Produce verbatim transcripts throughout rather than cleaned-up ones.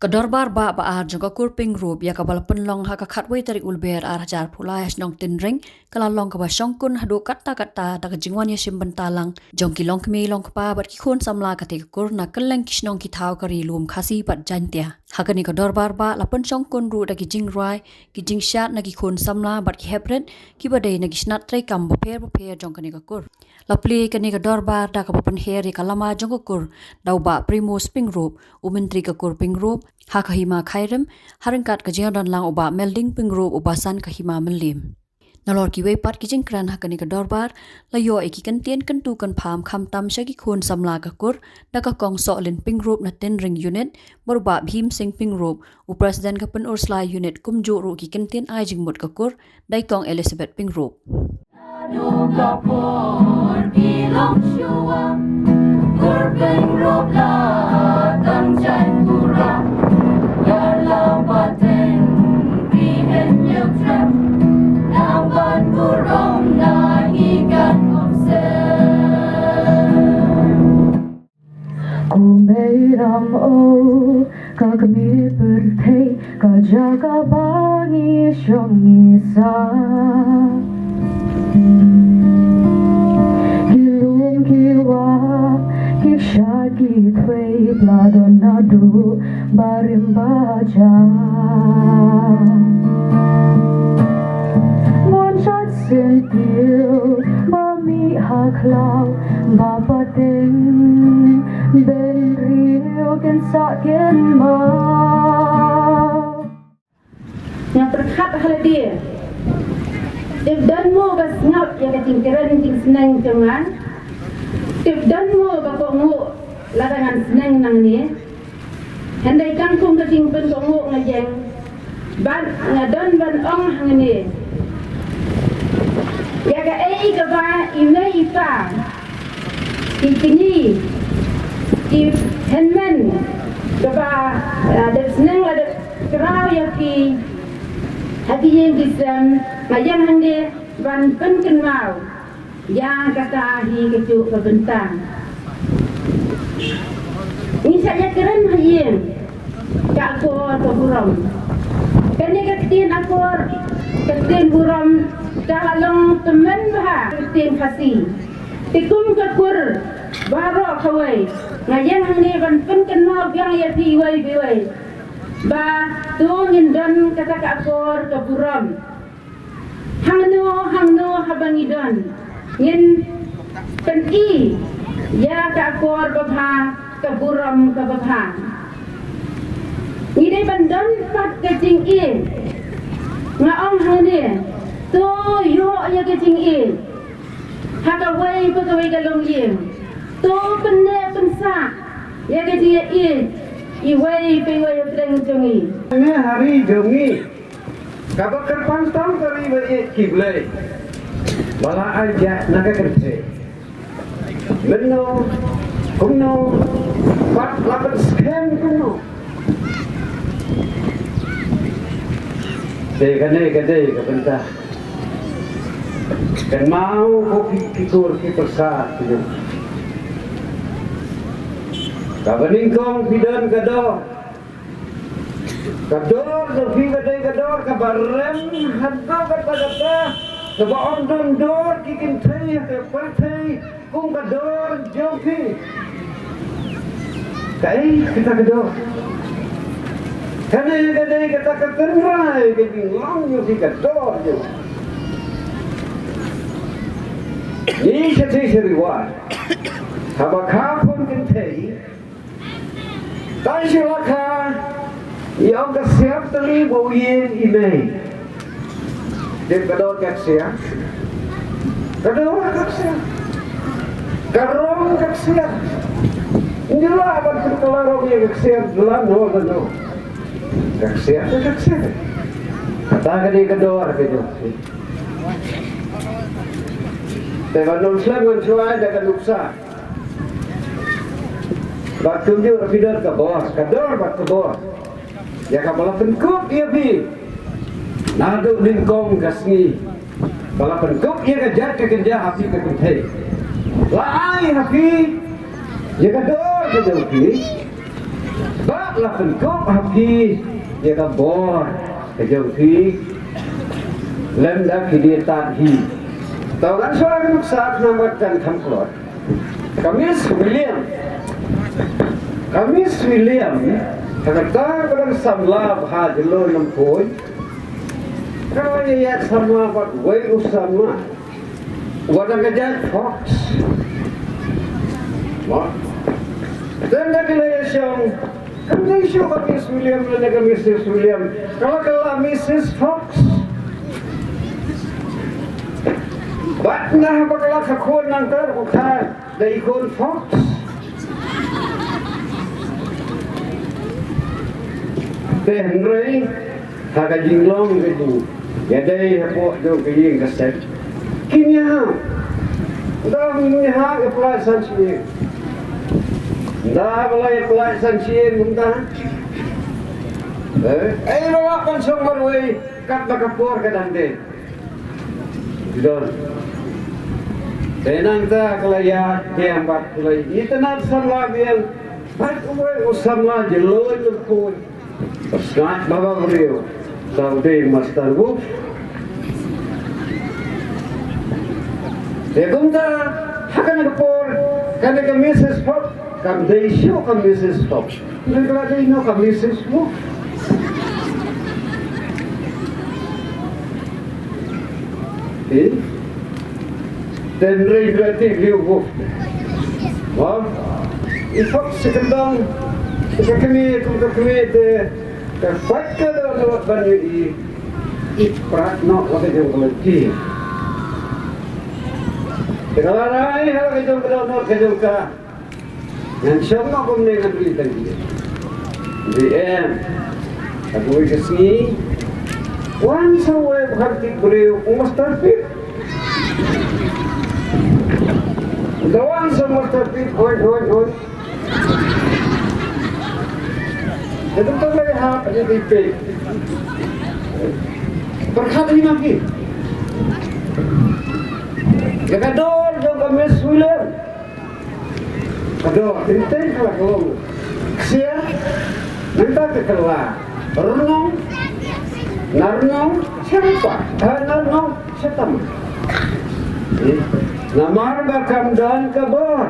Ka dorbar bah ba ar jong ka kur Pyngrope ïa kaba la pynlong ha ka khatwei tarik u Lber ar hajar arphew lai ha shnong Tynring, ka la long kaba shongkun haduh katta katta da ka jingwan ïashim bynta lang jong ki longkmie longkpa bad ki khun samla katei ka kur na kylleng ki shnong ki thaw ka ri lum Khasi bad Jaiñtia. Ha kane ka dorbar bah la pynshongkun ruh da ki jingrwai, ki jingshad na ki khun samla bad ki heprit kiba dei na ki shnat treikam bapher bapher jong kane ka kur. La plie kane ka dorbar da kaba pynher ïa ka lama jong ka kur da u bah Primos Pyngrope, u myntri ka kur Pyngrope ha ka hima Khyrim, ha ryngkat ka jingdon lang u bah Melding Pyngrope, u basan ka hima Mylliem. Nalor kiwei pat ki jingkren ha kane ka dorbar, la ïoh ïa ki kyntien kyntu kynpham khamtam sha ki khun samla ka kur da ka kong Sohlin Pyngrope na Tynring Unit, bad u bah Bhim Singh Pyngrope, u president ka Pynursla Unit, kumjuh ruh ki kyntien ai jingmut ka kur da i kong Elizabeth Pyngrope. Kumei ram o, ka kmie pyrthei, ka jaka ba ngi shong ngi sah. Ki lum ki wah, ki shad ki khwei, ba la don naduh barim bajam. Mon shad syntiew ba mih ha khlaw, ba pateng bynriew kin sah kin maw. Nga pyrkhat ha lade, tip don mo ba sngap ïa ka jingkren jingsneng jong nga? Tip don mo ba kohnguh lada ngan sneng nangne? Hyndai kang kum ka jingpynkohnguh nga ïeng bad nga don ban ong hangne. Ïa kaei kaba i mei i pa, i kñi, i hynmen, kaba, ah, dep sneng la dep kraw ïa phi ha ki ïing ki sem, nga ïeng hangne ban pynkynmaw ïa kata hi kajuh ka bynta. Ngi sa ïakren ha ïing, ka akor ka burom. Kane ka ktien akor, ka ktien burom, ka la long tymmen bha ka ktien Khasi. Te kum ka kur baroh kawei, nga ïeng hangne ban pynkynmaw biang ïa phi iwei pa iwei ba to ngin don kata ka akor ka burom. Hangno hangno haba ngi don, ngin pyni ïa ka akor babha, ka burom kaba bha. Ngi dei ban don pat ka jingïeit. Nga ong hangne, to ïoh ïa ka jingïeit ha kawei pa kawei ka longïing. To pynneh pynsah ïa ka jingïeit iwei pa iwei ha pdeng jong ngi. Ngi ha ri jong ngi, kaba kyrpang tam ka ri ba ïeit ki Blei, ba la ai ïa na ka kynthei. Mynno, kumno, pat la pynskhem kumno. Te kane ka dei ka bynta. Kynmaw ko ki, ki kur ki pyrsa ki jong. Kaba nyngkong phi don ka dor. Ka dor jong phi ka dei ka dor kaba rem haduh katta katta, kaba ym don dor ki kynthei ha ka pyrthei kum ka dor jong phi. Kaei kata ka dor? Kane ka dei kata ka tynrai ka jinglong jong phi, ka dor jong phi. Ngi sha thei sha ri wai, haba kha pun kynthei, tang shu la kha, i ong ka siap tylli ba u ïeng i mei. Dei ka dor ka ksiar. Ka dor ka ksiar. Ka rong ka ksiar. Ngi lah ban pynkylla rong ïa ka ksiar, lah no, lah no. Ka ksiar ka ksiar. Kata ka dei ka dor ka jong. Te ban ym slem ngan shuwa da ka nuksa. Bad kumjuh ruh phi don ka bor, ka dor bad ka bor. Ïa kaba la pynkup ïa phi naduh nyngkong ka sngi. Ba la pynkup ïa ka jait ka kynja ha phi ka kynthei. La ai ha phi ïa ka dor ka jong phi. Ba la pynkup ha phi ïa ka bor ka jong phi lem da ki die tad hi. Tang ngan shu ai ka nuksa khnang ba kan kham kloi. Ka Miss William, ka Miss William, ha kata ka dang samla bha jylliew Nongpoh. Ka la ïa samla bad uwei u samla uba dang ka jait Fox. Mo. Te ynda ki la ïa shong, kam dei shuh ka Miss William lane ka Missus William, ka la kylla Missus Fox. Bad ynda haba ka la khakhun nangta u kha da i khun Fox. Te hynrei ha ka jinglong ka jingïadei hapoh jong ka ïing ka sem, ki ñiah. Ynda ki ñiah ïa pynlait san shi ïing. Ynda ba la ïa pynlait san shi ïing kumta, eh, ei ba la pynshong marwei katba ka por ka dang dei. Don. Te nangta ka la ïaid biang bad ka la ïaid itynnad samla biang bad uwei u samla jylliew Nongpoh. Ba sngap bha ba briew. Sa u dei Master Wolf. Te kumta ha kane ka por kane ka Missus Fox kam dei shuh ka Missus Fox. Hynrei ka la dei noh ka Missus Wolf. Eh? Te hynrei ka la tip hi u Wolf. Mo? I Fox sa kyndong, sa ka kmie, kum ka kmie te, ka pait ka dohnud ban ïohi, i prat noh la ka jong ka lynti. Te ka la rai ha la ka jong ka dohnud ka jong ka. Ngan shong noh kumne ngan ri tang ïa. Ri em. Ha kawei ka sngi wan sa uwei u khatkhlieh briew, u Master Pip. Da wan sa u Master Pip, oi, oi, oi. Ka dum tang lei hap ïa ka pip. Pyrkhat hi ma phi. Ïa ka dor jong ka Miss William. Ka dor teng teng ka la ka long ksiar. Nangta ka kylla rnong, na rnong sha lypa, eh, na rnong sha tama. Eh, namar ba kam don ka bor.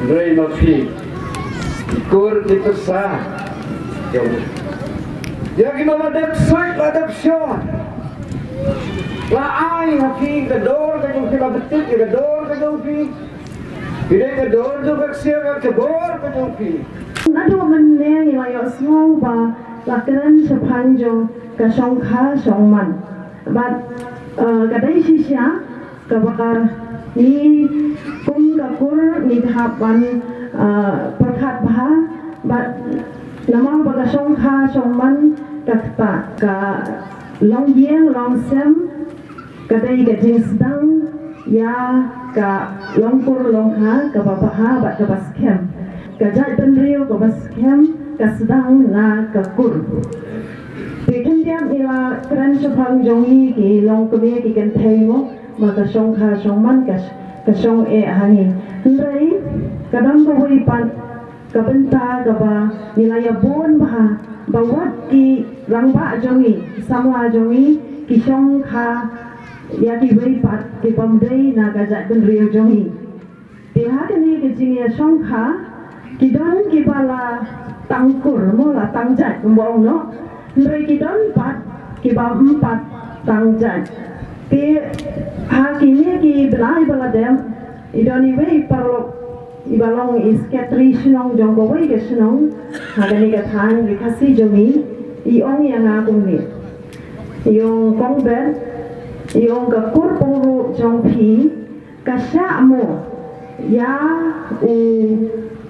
Hynrei ma phi, ki kur ki pyrsa jong, ïa kiba la dep suit la dep shon. La ai ha phi ka dor ka jong phi, la pyntip ïa ka dor ka jong phi. Phi dei ka dor jong ka ksiar bad ka bor ka jong phi. Naduh mynne ngi la ïohsngew ba la kren shaphang jong ka shongkha shongman. Bad, eh, ka dei shisha kaba ngi kum ka kur ngi hap ban, eh, pyrkhat bha bad namar ba ka shongkha shongman ka ktah ka long ïing long sem. Ka dei ka jingsdang ïa ka long kur long kha kaba bha bad kaba skhem. Ka jaitbynriew kaba skhem ka sdang na ka kur. Te khyndiat ngi la kren shaphang jong ngi ki longkmie ki kynthei mo, ba ka shongkha shongman ka, ka shong eh ha ngi. Hynrei ka don kawei pat ka bynta kaba ngi la ïa bun bha ba wat ki rangbah jong ngi, samla jong ngi, ki shongkha ïa kiwei pat ki bym dei na ka jaitbynriew jong ngi. Te ha kane ka jingïashongkha ki don kiba la tang kur mo, la tang jait kumba ong noh. Hynrei ki don pat kiba ym pat tang jait. Te ha kine ki bnai ba la dep i don iwei i paralok iba long i sekretari shnong jong kawei ka shnong ha kane ka thaiñ ri Khasi jong ngi, i ong ïa nga kumne. I ong, Kong Beth, i ong, ka kur Pongruh jong phi ka shah mo ïa u,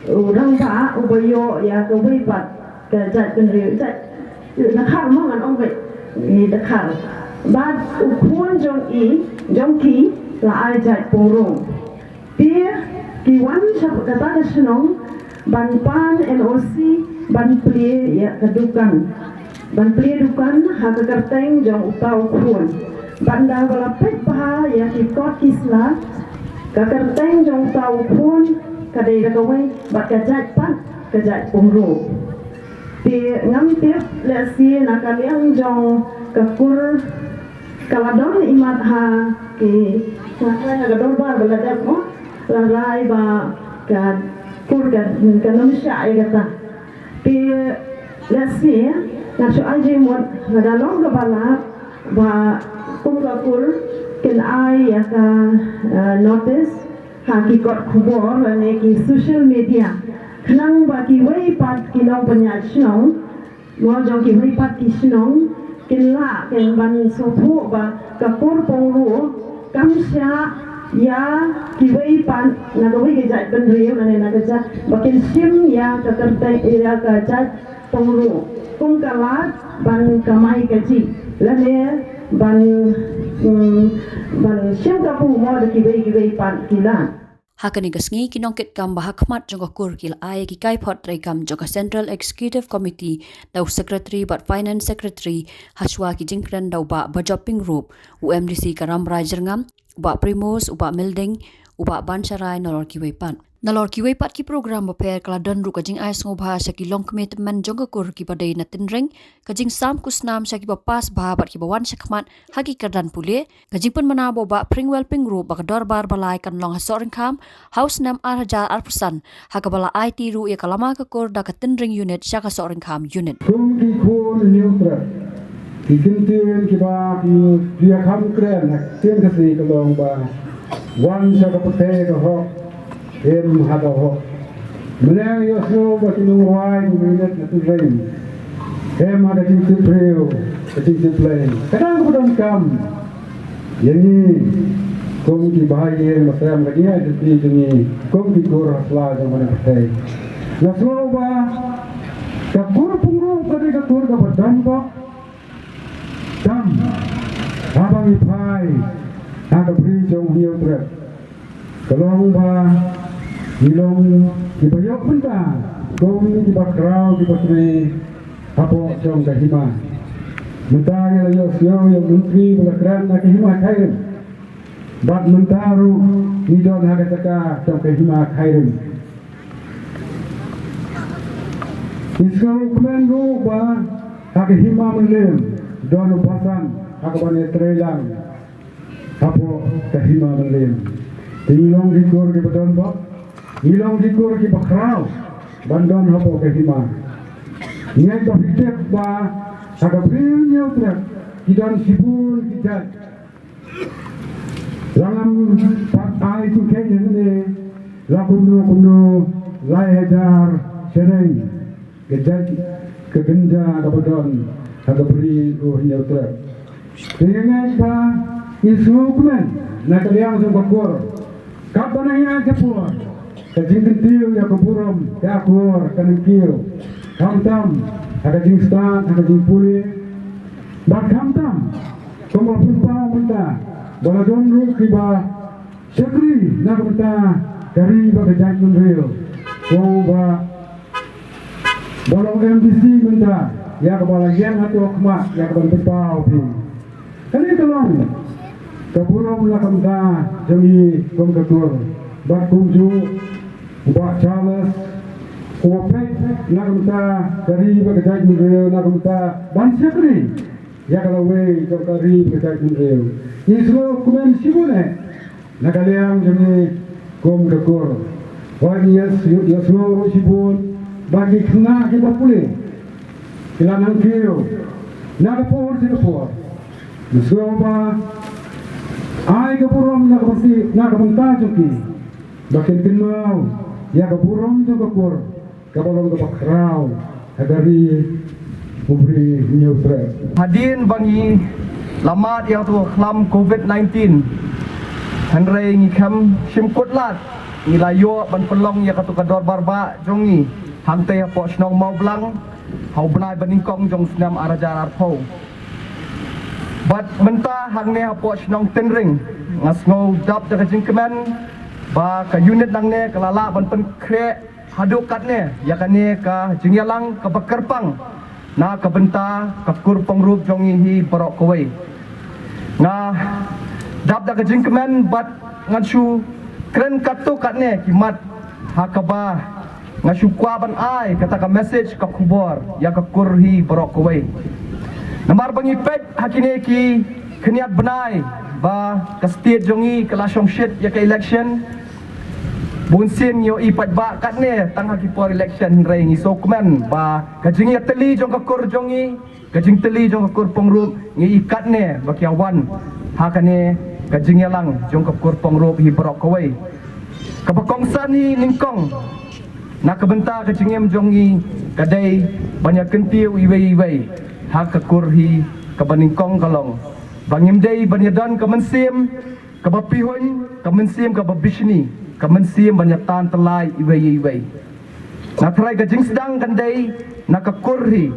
u rangbah uba ïoh ïa kawei pat ka jaitbynriew, jait dkhar mo, ngan ong beit, i dkhar. Bad u khun jong i, jong ki la ai jait Pongruh. Te ki wan sha kata ka shnong ban pan N O C ban plie ïa ka dukan. Ban plie dukan ha ka kyrteng jong uta u khun. Bad ynda ba la peit bha ïa ki kot ki sla, ka kyrteng jong uta u khun Ka dei da kawei bad ka jait pat ka jait pung ruh. Te ngam tip lehse na ka liang jong ka kur ka la don imat ha ki, ha ka dorbar ba la dep mo, la rai ba ka kur ka, ka nang shah ïa kata. Te lehse nga shu ai jingmut lada long kaba lah ba kum ka kur kin ai ïa ka, eh, notice ha ki kot khubor lane ki social media khnang ba kiwei pat ki nongpynïaid shnong, mo, jong kiwei pat ki shnong kin lah kin ban sngewthuh ba ka kur pung ruh kam shah ïa kiwei pat na kawei ka jaitbynriew lane na ka jait ba kin shim ïa ka kyrteng ïa ka jait pung ruh kum ka lad ban kamai kajih lane ban, mm, ban shim kabu, mo, da kiwei kiwei pat ki lad. Ha kane ka sngi ki nongkitkam ba ha khmat jong ka kur ki la ai ïa ki kaiphod treikam jong ka Central Executive Committee da u Secretary bad Finance Secretary, ha shuwa ki jingkren da u Bah Bajop Pyngrope, u M D C ka Rambrai Jyrngam, u Bah Primos, u Bah Milding, u Bah Bansharai, nalor kiwei pat. Nalor kiwei pat ki program bapher ka la don ruh ka jingai sngewbha sha ki longkmie tymmen jong ka kur kiba dei na Tynring, ka jingsam khusnam sha kiba pass bha bad kiba wan shakhmat ha ki kyrdan pule, ka jingpynmynnaw ba u Bah Pringwell Pyngrope ba ka dorbar ba lai kan long ha Sohryngkham ha u snem ar hajar arphew san, ha kaba la aiti ruh ïa ka lama ka kur da ka Tynring Unit sha ka Sohryngkham Unit. Kum ki khun Hynñiewtrep, ki kyntien kiba ki, ki ïa kham kren ha ktien Khasi ka long ba wan sha ka pyrthei ka hok, im ha ka hok. Mynne ïohsngew ba ki nongrwai ki mynne na Tynring im ha ka jingtip briew, ka jingtip Blei. Ka dang ka ba donkam ïa ngi kum ki bahaïing basem, ka jingïaid lynti jong ngi kum ki kur ha sla jong kane ka pyrthei. Nga sngew ba ka kur pung ruh ka dei ka kur kaba donbok tam haba ngi phai ha ka bri jong Hynñiewtrep. Ka long ba ngi long kiba ïoh bynta kum kiba khraw kiba trei hapoh jong ka hima. Mynta ngi la ïohsngew ïa u Myntri ba la kren na ka hima Khyrim. Bad mynta ruh ngi don ha ka jaka jong ka hima Khyrim. Ngi sngewkmen ruh ba ha ka hima Mylliem don u basan ha kaba ngi trei lang hapoh ka hima Mylliem. Te ngi long ki kur kiba donbok, ngi long ki kur kiba khraw ban don hapoh ka hima. Ngi ïa ka phi tip ba ha ka bri Hynñiewtrep ki don shibun ki jait. Lada ngam pat ai jingkheiñ hangne, la kumno kumno lai hajar shaneng ka jait ka kynja kaba don ha ka bri u Hynñiewtrep. Te nga ngeit ba ngi sngewkmen na ka liang jong ka kur, katba nang ïaid ka por, ka jingkyntiew ïa ka burom ka akor ka nangkiew, khamtam ha ka jingstad, ha ka jingpule, bad khamtam kumba pynpaw mynta ba la don ruh kiba shakri na ka bynta ka ri bad ka jaitbynriew. Kumba ba long M D C mynta ïa kaba la ïeng hato khmat ïa kaban pynpaw phi. Kane ka long ka burom na ka bynta jong ngi kum ka kur. Bad kumjuh u Bah Charles uba peit na ka bynta ka ri bad ka jaitbynriew, na ka bynta ban shakri ïa ka lawei jong ka ri bad ka jaitbynriew. Ngi sngewkmen shibun eh na ka liang jong ngi kum ka kur. Hooid, ngi ïa, ïa, ïohsngew ruh shibun ba ki khynnah kiba pule ki la nangkiew na ka por sha ka por. Ngi sngew ba ai ka burom na ka bynta, na ka bynta jong ki ba kin kynmaw ïa ka burom jong ka kur kaba long kaba khraw ha ka ri u bri Hynñiewtrep. Hadien ba ngi la mad ïa kato ka khlam covid nineteen, hynrei ngi khlem shym kut lad ngi la ïoh ban pynlong ïa kato ka dorbar bah jong ngi hangtei hapoh shnong Mawblang ha u bnai ba nyngkong jong u snem ar hajar arphew. Bad mynta hangne hapoh shnong Tynring, nga sngew dap da ka jingkmen ba ka unit nangne ka la lah ban pynkhreh haduh katne ïa kane ka jingïalang kaba kyrpang na ka bynta ka kur pynrup jong ngi hi baroh kawei. Nga dap da ka jingkmen bad ngan shu kren katto katne ki mat ha kaba nga shu kwah ban ai kata ka message, ka khubor ïa ka kur hi baroh kawei. Namar ba ngi peit ha kine ki khyndiat bnai ba ka state jong ngi ka la shong shit ïa ka election. Bun sien ngi ïohi pat ba katne tang ha ki por election, hynrei ngi sngewkmen ba ka jingïatylli jong ka kur jong ngi, ka jingtylli jong ka kur Pongrup, ngi i katne ba ki ïa wan ha kane ka jingïalang jong ka kur Pongrup hi baroh kawei. Kaba kongsan hi nyngkong na ka bynta ka jingim jong ngi ka dei ban ïa kyntiew iwei iwei ha ka kur hi. Kaba nyngkong ka long ba ngim dei ban ïa don ka mynsiem kaba pihuiñ, ka mynsiem kaba bishni, ka mynsiem ban ïa tan tyllai iwei iwei. Na trai ka jingsdang kan dei na ka kur hi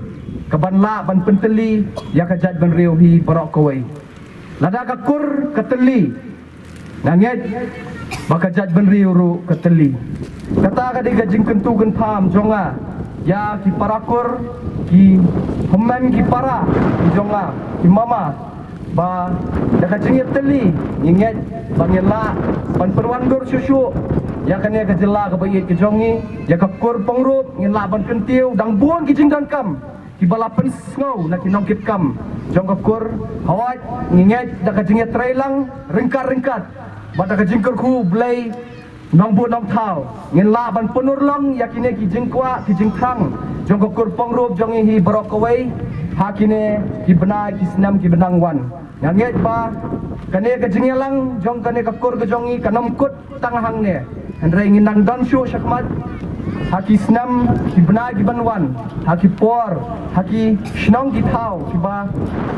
kaban lah ban pyntylli ïa ka jaitbynriew hi baroh kawei. Lada ka kur ka tylli, nga ngeit ba ka jaitbynriew ruh ka tylli. Kata ka dei ka jingkyntu kynpham jong nga ïa ki para kur, ki hynmen ki para ki jong nga, ki mama, ba da ka jingïatylli ngi ngeit ba ngin lah ban pynwandur shuh shuh ïa kane ka jylla kaba ïeit ka jong ngi, ïa ka kur Pongrup. Ngin lah ban kyntiew dang bun ki jingdonkam kiba la pynsngew na ki nongkitkam jong ka kur. Hooid, ngi ngeit da ka jingïatreilang ryngkat ryngkat bad da ka jingkyrkhu Blei Nongbud Nongthaw, ngin lah ban pynurlong ïa kine ki jingkwah ki jingthrang jong ka kur Pongrup jong ngi hi baroh kawei ha kine ki bnai ki snem kiba nang wan. Nga ngeit ba kane ka jingïalang jong kane ka kur ka jong ngi kan ym kut tang hangne, hynrei ngin nang don shuh shakhmat ha ki snem ki bnai kiban wan, ha ki por, ha ki shnong ki thaw kiba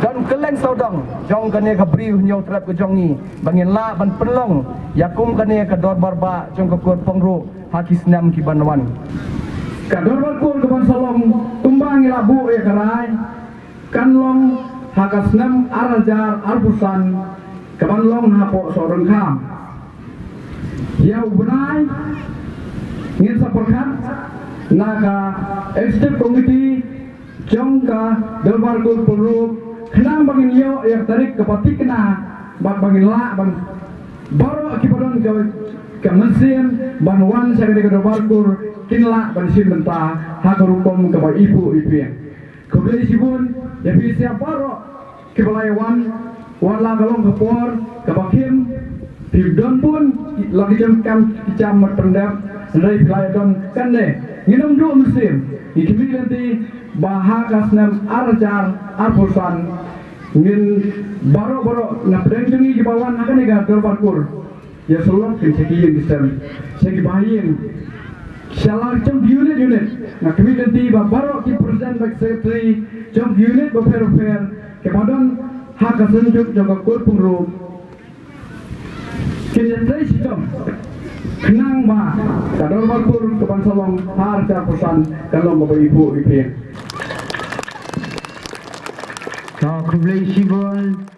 don kylleng sawdong jong kane ka Bri u Hynñiewtrep ka jong ngi, ba ngin lah ban pynlong ïa kum kane ka dorbar bah jong ka kur Pongrup ha ki snem kiban wan. Ka dorbar kur kaban sa long kumba ngi la buh ïa ka rai kan long ha ka snem ar hajar arphew san, kaban long hapoh Sohryngkham. Ïa u bnai ngin sa pyrkhat na ka Executive Committee jong ka dorbar kur Pongrup khnang ba ngin ïoh ïa ka tarik kaba thikna bad ba ngin lah ban, baroh kiba don ka, ka mynsiem ban wan sha kane ka dorbar kur kin lah ban shim bynta ha ka rukom kaba ipuh ipieng. Khublei shibun ïa phi sha baroh kiba la ïa wan, wat la ka long ka por kaba khim, phi don bun la ki jingkam ki jam mat pyndep, hynrei phi la ïa don kane. Ngin ym duh mynsiem, ngi khmih lynti ba ha ka snem ar hajar arphew san ngin baroh baroh na pdeng jong ngi kiba wan ha kane ka dorbar kur ïa sylloh kin sha ki ïing ki sem, sha ki bahaïing, sha la jong ki unit unit. Nga khmih lynti ba baroh ki president bad secretary jong ki unit bapher bapher kiba don ha ka seng juk jong ka kur Pongrup kin ïa trei shitom khnang ba ka dorbar kur kaban sa long ha ar hajar arphew san kan long kaba ipuh ipieng. Ka khublei shibun.